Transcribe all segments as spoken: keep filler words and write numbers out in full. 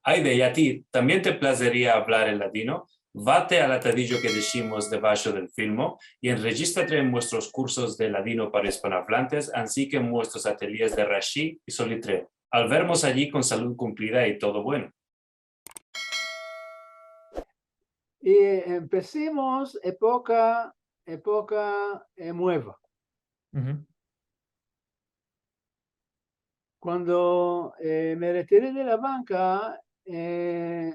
Ayde, i a ti, tambien te plazeria avlar el ladino? Vate al atadijo ke deshimos debasho del filmo i enrejistrate en muestros kursos de ladino para ispanoavlantes, ansi ke en muestros atelyes de Rashi i Solitreo. Al vermos ayi kon salud kumplida i todo bueno. I empesimos epoka, epoka, eh, mueva. Kuando, eh, me retiri de la banka, eh,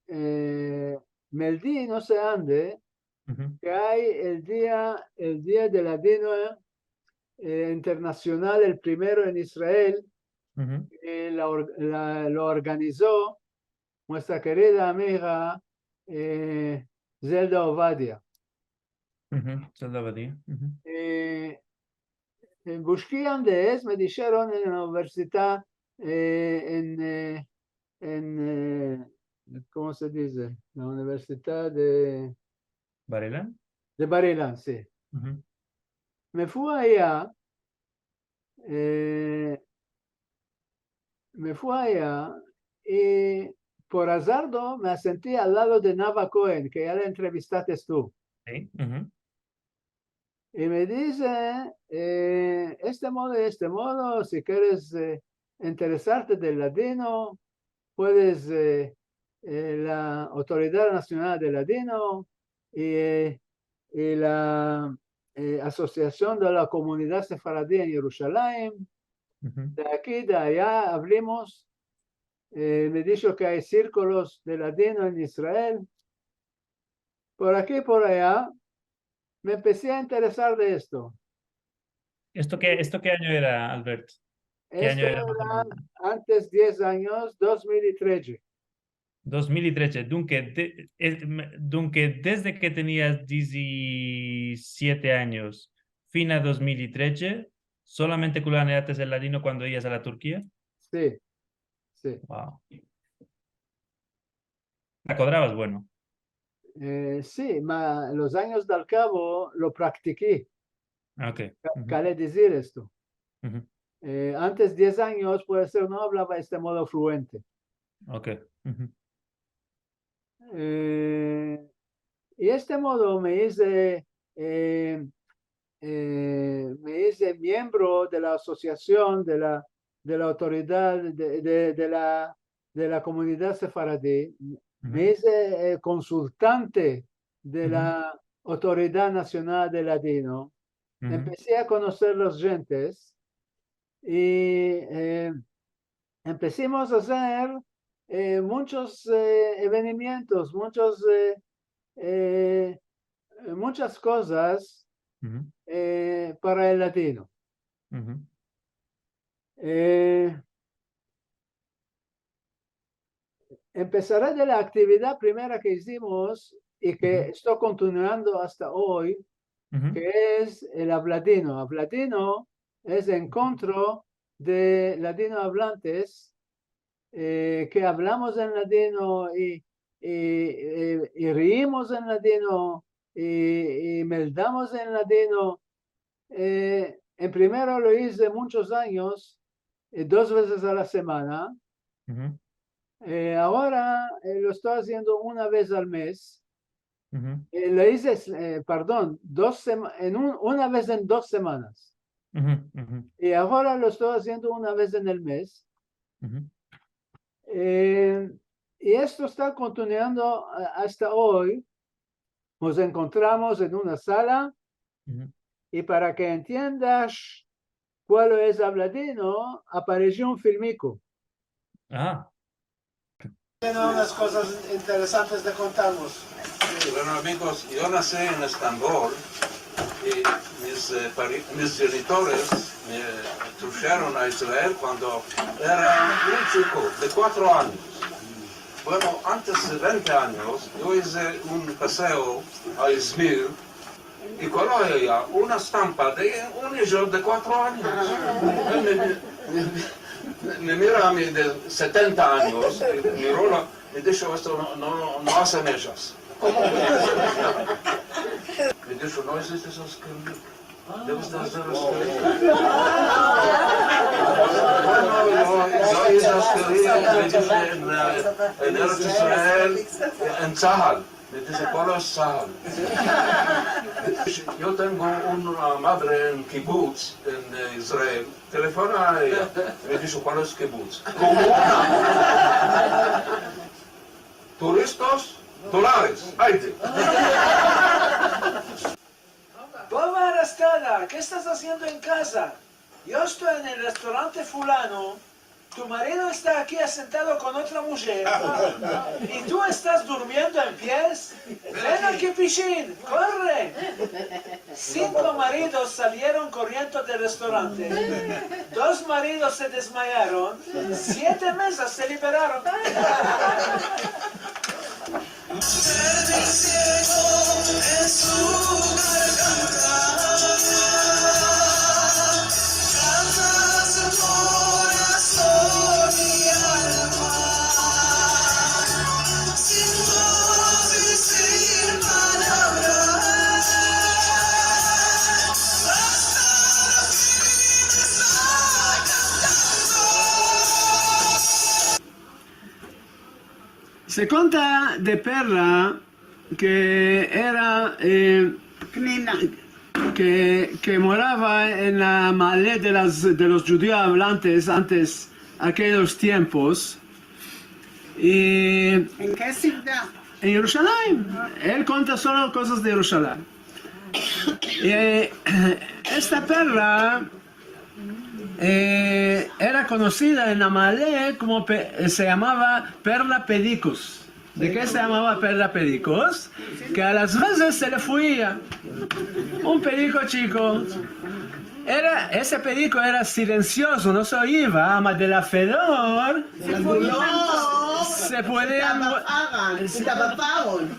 eh, meldi, no se ande, ke ay el dia, el dia del ladino, eh, internasional, el primero en Israel, eh, la or-, la, lo organizo muestra kerida amiga, eh, Zelda Ovadia. Zelda Ovadia. Eh, eh, bushki ande es, me disheron en la universidad, eh, en, eh, en, eh, komo se dize? La universidad de Bar-Ilan? De Bar-Ilan, si. Me fui aya, eh, me fui aya i por azardo me asenti al lado de Nava Cohen, ke ya la entrevistates tu. Si. I me dize, eh, este modo i este modo, si keres, eh, interesarte del ladino, puedes, eh, eh, la Autoridad Nasional del Ladino i, eh, i la, eh, Asosiasion de la Komunidad Sefaradi en Yerushalayim. De aki, de aya, avlimos. Eh, me disho ke ay sirkulos de ladino en Israel. Por aki, por aya, me empesi a interesar de esto. Esto ke, esto ke anyo era, Albert? Ke anyo era, mas o menos? Esto era antes diez anyos, dos mil i treje. Dos mil i treje. Dunke, de, eh, me, dunke, desde ke tenias dizisiete anyos fin a dos mil i treje, solamente kulaneates el ladino kuando iyas a la Turkia? Si, si. Wow. La kodravas bueno? Eh, si, ma los anyos del kavo lo praktiki. Ok. Ka-, kale dizir esto. Eh, antes diez anyos, puede ser, no avlava este modo fluente. Ok. Eh, i este modo me ize, eh, eh, me ize miembro de la asosiasion de la, de la autoridad de, de, de la, de la komunidad sefaradi, me ize, eh, konsultante de la Autoridad Nasional de Ladino. Empesi a konoser las djentes i, eh, empesimos a azer, eh, munchos, eh, evenimientos, munchos, eh, eh, munchas kozas, eh, para el ladino. Eh, empesare de la aktividad primera ke izimos i ke esto kontinuando asta oy, ke es el Avladino. Avladino es enkontro de ladinoavlantes, eh, ke avlamos en ladino i, i, i, i riimos en ladino i, i meldamos en ladino. Eh, en primero lo ize munchos anyos, eh, dos vezes a la semana. Eh, agora, eh, lo esto aziendo una vez al mez. Eh, lo ize, eh, pardon, dos sema-, en un, una vez en dos semanas. I agora lo esto aziendo una vez en el mez. Eh, i esto esta kontinuando, eh, asta oy. Mos enkontramos en una sala i para ke entiendas kualo es Avladino, aparesio un filmiko. Tiene unas kozas interesantes de kontarmos. Bueno, amigos, yo nasi en Estambol i mis, eh, pari-, mis djenitores me trusheron a Israel kuando era un chiko de kuatro anyos. Bueno, antes de vente anyos, yo ize un paseo a Izmir i kualo avia una estampa de un niño de kuatro anyos. El me, me, me, me mira a mi de setenta anyos, i miro la, me disho, "Esto no, no, no asemejas." "Komo no asemejas?" Me disho, "No iziste esas ke Deves de azer askeriya. Bueno, yo, yo ize askeriya, me dize, en, eh, en Erets Israel, en Tsahal. Me dize, "Kualo es Tsahal?" Yo tengo una madre en kibutz, en, eh, Israel. Telefona a eya. Me dize, "Kualo es kibutz?" Komuna. Turistas, dolares. Ayde. Bova arrastada, ke estas aziendo en kaza? Yo esto en el restorante fulano. Tu marido esta aki asentado kon otra mujer. I tu estas durmiendo en pies. Ven aki, pishin, korre. Sinko maridos salieron korriendo del restorante. Dos maridos se dezmayaron. Siete mezas se liberaron. Se konta de Perla ke era, eh, ke, ke morava en la male de las, de los djudio avlantes antes, akeyos tiempos. I en ke sivdad? En Yerushalayim. El konta solo kozas de Yerushalayim. Eh, esta Perla eh, era konosida en la male komo pe-, se yamava Perla Pedikos. De ke se yamava Perla Pedikos? Ke a las vezes se le fuia un pediko chiko. Era, ese pediko era silensiozo, no se oiva, ama de la fedor se puedia mu-,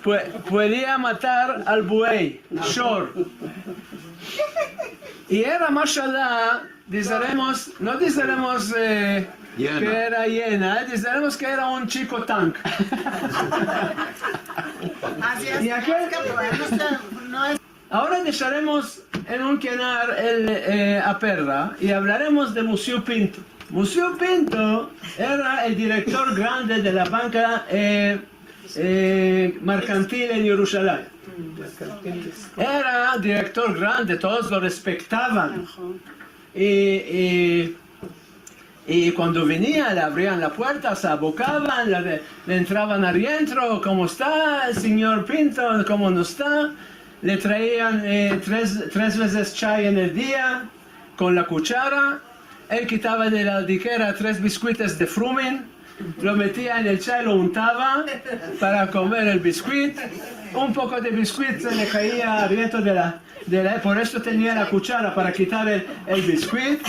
pue-, puedia matar al buey, shor. I era mashallah, dizeremos, no dizeremos, eh, ke era yena, eh, dizeremos ke era un chiko tank. Azi es. I akel, agora desharemos en un kenar el, eh, a Perla i avlaremos de Musyu Pinto. Musyu Pinto era el direktor grande de la banka, eh, eh, merkantil en Yerushalayim. Era direktor grande, todos lo respektavan. I, i, i kuando venia, le avrian la puerta, se abokavan, le, le entravan adientro, "Komo esta, sinyor Pinto? Komo no esta?" Le traian, eh, tres, tres vezes chay en el dia, kon la kuchara. El kitava de la dikera tres biskuites de frumin, lo metia en el chay, lo untava para komer el biskuit. Un poko de biskuit se le kaia adientro de la, de la, por esto tenia la kuchara, para kitar el, el biskuit.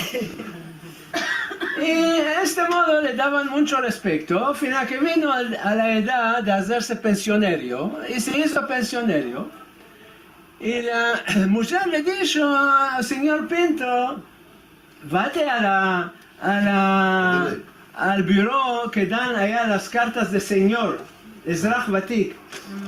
I de este modo le davan muncho respekto, fina ke vino al, a la edad de azerse pensionero, i se izo pensionero. I la mujer le disho a sinyor Pinto, "Vate a la, a la, al biro ke dan aya las kartas de sinyor, ezrah vatik.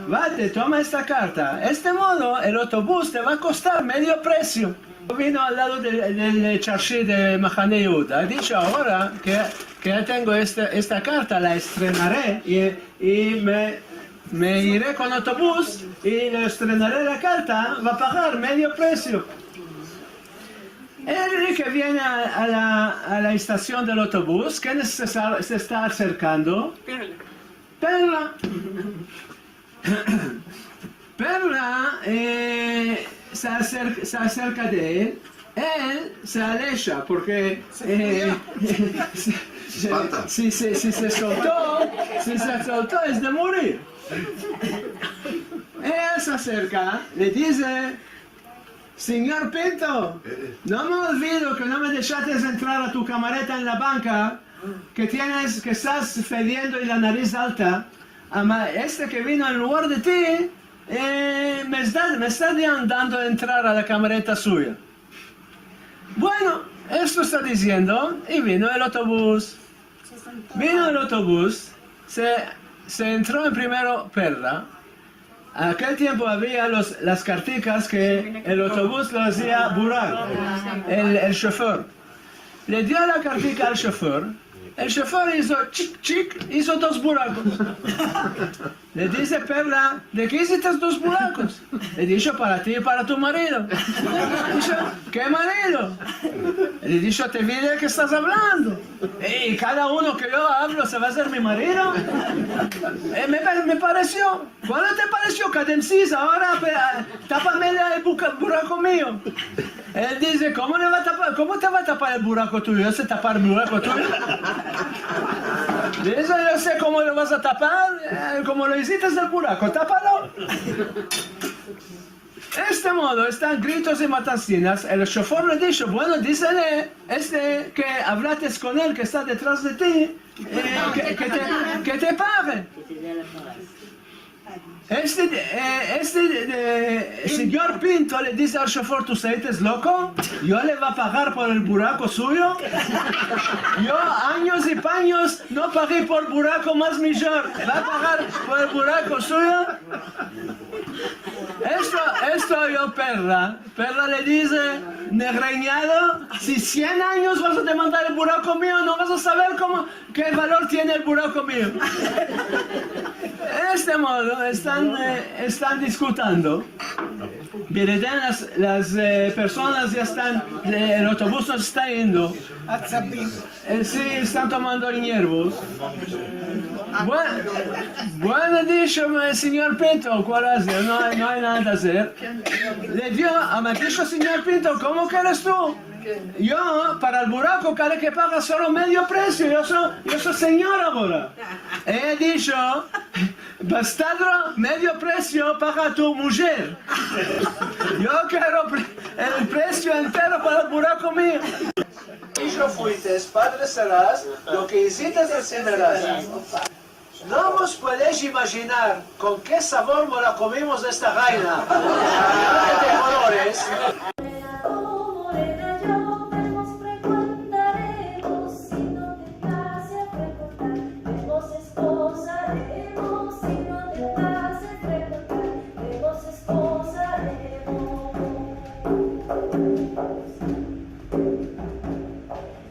Vate, toma esta karta. Este modo el otobus te va a kostar medio presio." Vino al lado del, del, del charshi de Mahane Yehuda. Disho, "Agora ke, ke ya tengo esta, esta karta, la estrenare i, i me, me ire kon otobus i le estrenare la karta, va a pagar medio presio." El ke viene a, a la, a la estasion del otobus, ken se, se esta aserkando? Perla. Perla. Perla, eh, se aserka, se aserka de el, el se alesha, porke, eh, se, se, si se, si se solto, si se solto es de murir. El se aserka, le dize, "Sinyor Pinto, no me olvido ke no me deshates entrar a tu kamareta en la banka, ke tienes, ke estas fediendo i la nariz alta, ama este ke vino en lugar de ti, eh, me esta, me esta dan-, dando entrar a la kamareta suya." Bueno, esto esta diziendo, i vino el otobus. Vino el otobus, se, se entro en primero Perla, Akel tiempo avia los, las kartikas ke el otobus lo azia burak, el, el shofer. Le dio la kartika al shofer, el shofer izo chik, chik, izo dos burakos. Le dize Perla: "De ke izites dos burakos?" Le disho: "Para ti i para tu marido." Disho: "Ke marido?" Le disho: "Te vi de ke estas avlando. I kada uno ke yo avlo se va azer mi marido?" "E, me, me paresio." "Kuando te paresio? Kademsiz, agora, pe-, a, tapame el buka-, burako mio." El dize: "Komo le va a tapar, komo te va a tapar el burako tuyo? Yo se tapar el burako tuyo?" Dize: "Yo se komo lo vas a tapar, e, komo lo izites el burako, tapalo." Este modo, estan gritos i matansinas. El shofer le disho: "Bueno, dizele, este, ke avlates kon el, ke esta detras de ti, e, ke, ke te, ke te page." Este, e, este, e, sinyor Pinto le dize al shofer: "Tu se ites loko? Yo le va a pagar por el burako suyo? Yo anyos i panyos no pagi por burako mas mijor. Va a pagar por el burako suyo?" Esto, esto oyo Perla. Perla le dize, negrenyado: "Si sien anyos vas a demandar el burako mio, no vas a saver komo, ke valor tiene el burako mio." Este modo estan, e, estan diskutando. Birden las, las, e, personas ya estan, e, el otobus no se esta yendo. E, si, estan tomando niervos. Buen-, bueno, disho, e, sinyor Pinto, kual azer? No ay, no ay nada de azer. Le dio, a, me disho sinyor Pinto: "Komo keres tu?" "Yo, para el burako, kale ke paga solo medio presio. Yo so, yo so sinyor agora." Eya disho: "Bastadro, medio presio paga tu mujer. Yo kero pre-, el presio entero para el burako mio." Ijo fuites, padre seras, lo ke izites resiveras. No vos puedes imajinar kon ke savor mos la komimos esta gaina, de kolores.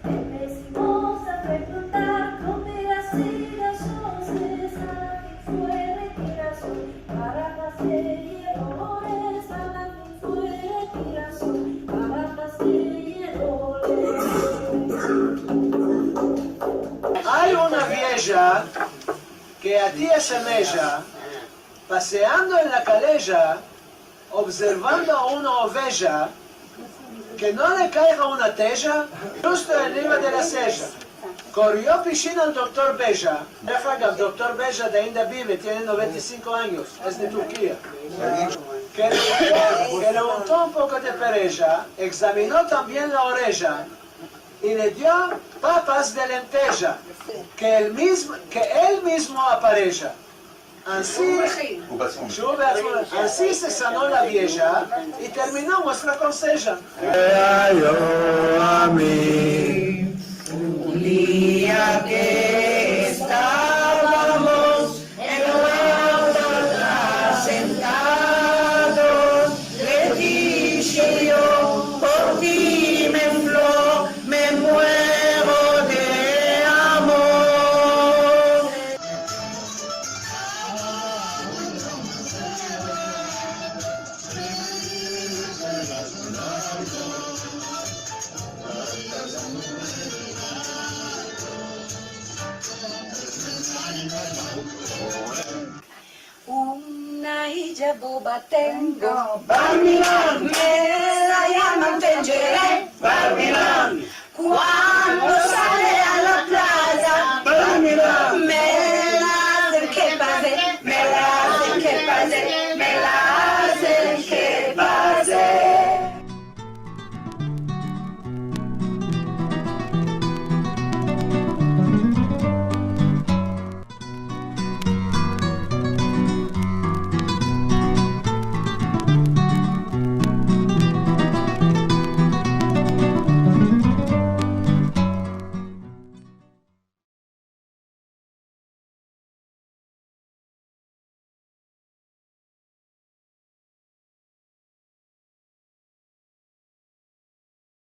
Empesemos a frekuntar kon perasigas, sozes, a fin fue retirasyon, para paz de yedores, a fin fue retirasyon, para paz de yedores. Ay una vieja ke a ti asemeja, paseando en la kaleja, observando a una oveja, ke no le kaiga una teja djusto enriva de la seja. Korio pishin al doktor Beja, deja ke el doktor Beja de ainda bive, tiene noventa i sinko anyos, es de Turkia. Ke le unto, ke le unto un poko de pereja, egzamino tambien la oreja, i le dio papas de lenteja, ke el mizmo, ke el mizmo apareja. Ansi, ansi se sano la vieja i termino muestra konseja. Ayo a mi, un dia ke estavamos en la playa sentados, le dishe yo, por ti, mi flor, me muero de amor. Una ija boba tengo, Barmilan, me la yaman Tenjere, Barmilan. Kuando sale